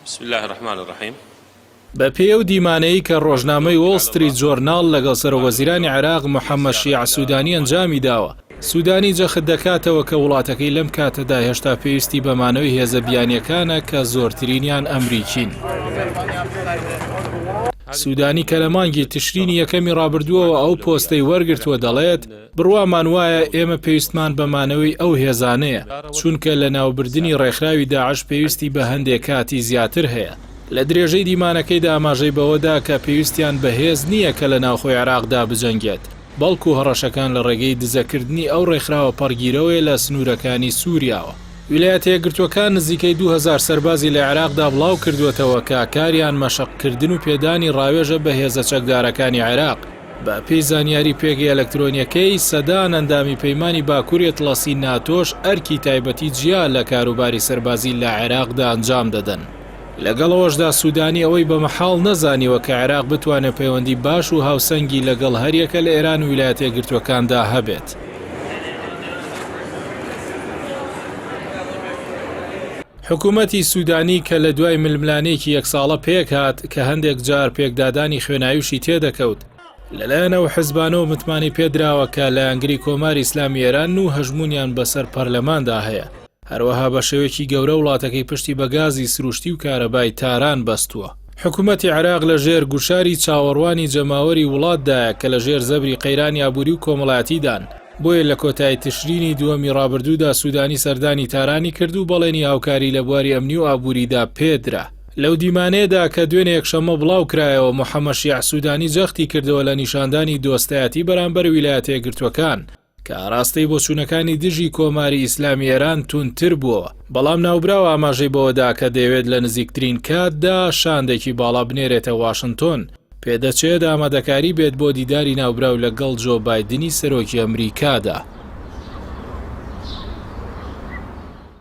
بسم اللە الرحمن الرحیم. بە پێی ئەو دیمانەیەی کە ڕۆژنامەی وۆڵ ستریت جۆرناڵ لەگەڵ سەرۆکوەزیرانی عێراق محەمەد شیاع سودانی ئەنجامی داوە، سودانی جەخت دەکاتەوە کە وڵاتەکەی لەم کاتەدا هێشتا پێویستی بە مانەوەی هێزە بیانییەکانە کە زۆرترینیان ئەمریکین. سودانی کە لە مانگی تشرینی یەکەمی ڕابردووەوە ئەو پۆستەی وەرگرتووە دەڵێت، بڕوامان وایە ئێمە پێویستمان بە مانەوەی ئەو هێزانەیە، چونکە لەناوبردنی ڕێکخراوی داعش پێویستی بە هەندێ کاتی زیاتر هەیە. لە درێژەی دیمانەکەیدا ئاماژەی بەوەدا کە پێویستیان بە هێز نییە کە لە ناوخۆی عێراقدا بجەنگێت، بەڵکو هەڕەشەکان لە ڕێگەی دزەکردنی ئەو ڕێکخراوە پەڕگیرەوەیە لە سنوورەکانی سووریاوە. ویلایەتە یەکگرتووەکان نزیکەی 2000 سەربازی لە عێراقدا بڵاوکردووەتەوە کە کاریان مەشقکردن و پێدانی ڕاوێژە بە هێزە چەکدارەکانی عێراق. بە پێی زانیاری پێگە ئەلەکترۆنیەکەی، سەدان ئەندامی پەیمانی باکوری ئەتڵەسی ناتۆش ئەرکی تایبەتی جیا لە کاروباری سەربازی لە عێراقدا ئەنجام دەدەن. لەگەڵ ئەوەشدا سودانی ئەوەی بە مەحاڵ نەزانیوە کە عێراق بتوانێت پەیوەندی باش و هاوسەنگی لەگەڵ هەریەکە لە ئێران و ویلایەتە یەکگرتووەکاندا هەبێت. حکومەتی سودانی کە لە دوای ململانێیەکی یەک ساڵە پێکهات کە هەندێک جار پێکدادانی خوێناویشی تێدەکەوت، لەلایەن ئەو حزبانەوە متمانەی پێدراوە کە لایەنگری کۆماری ئیسلامی ئێرانن و هەژموونیان بەسەر پەرلەماندا هەیە. هەروەها بە شێوەیەکی گەورە وڵاتەکەی پشتی بە گازی سروشتی و کارەبای تاران بەستووە. حکومەتی عێراق لە ژێر گوشاری چاوەڕوانی جەماوەری وڵاتدایە کە لە ژێر زەبری قەیرانی ئابووری و کۆمەڵایەتیدان، بۆیە لە کۆتایی تشرینی دووەمی ڕابردوودا سوودانی سەردانی تارانی کرد و بەڵێنی هاوکاری لە بواری ئەمنی و ئابووریدا پێدرا. لەو دیمانەیەدا کە دوێنێ یەکشەممە بڵاوکرایەوە، محەمەد شیاع سوودانی جەختی کردەوە لە نیشاندانی دۆستایەتی بەرامبەر ویلایەتە یەکگرتووەکان، کە ئاراستەی بۆچوونەکانی دژی کۆماری ئیسلامی ئێران توندتر بووەوە، بەڵام ناوبراو ئاماژەی بەوەدا کە دەیەوێت لە نزیکترین کاتدا شاندێکی باڵا بنێرێتە واشنتۆن، پێدەچێت ئامادەکاری بێت بۆ دیداری ناوبراو لەگەڵ جۆ بایدنی سەرۆکی ئەمریکادا.